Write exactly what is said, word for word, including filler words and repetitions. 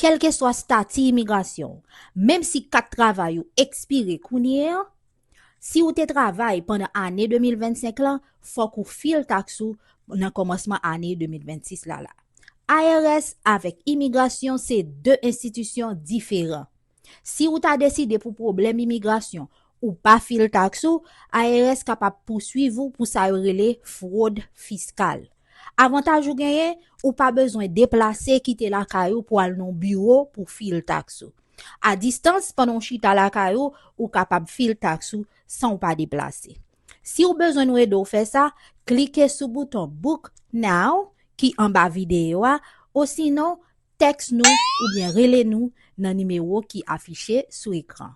Kèlkeswa stati imigrasyon w, menm si kat travay ou ekspire kounye a, si w te travay pandan ane de mil vennsenk lan, fòk ou fil taks ou nan kòmansman ane de mil vennsis la la. I R S avèk imigrasyon se de enstitisyon diferan. Si ou ta deside pou pwoblèm imigrasyon ou pa fil taks ou, I R S kapab pouswiv ou pou sa yo rele fwod fiskal. Avantaj ou genyen, ou pa bezwen deplase kite lakay ou pou al nan biwo pou fil taks ou. A distans, pandan w chita lakay ou, ou kapab fil taks ou san w pa deplase. Si w bezwen nou ede w fè sa, klike sou bouton Book Now ki anba videyo a, osinon tèks nou oubyen rele nou nan nimewo ki afiche sou ekran.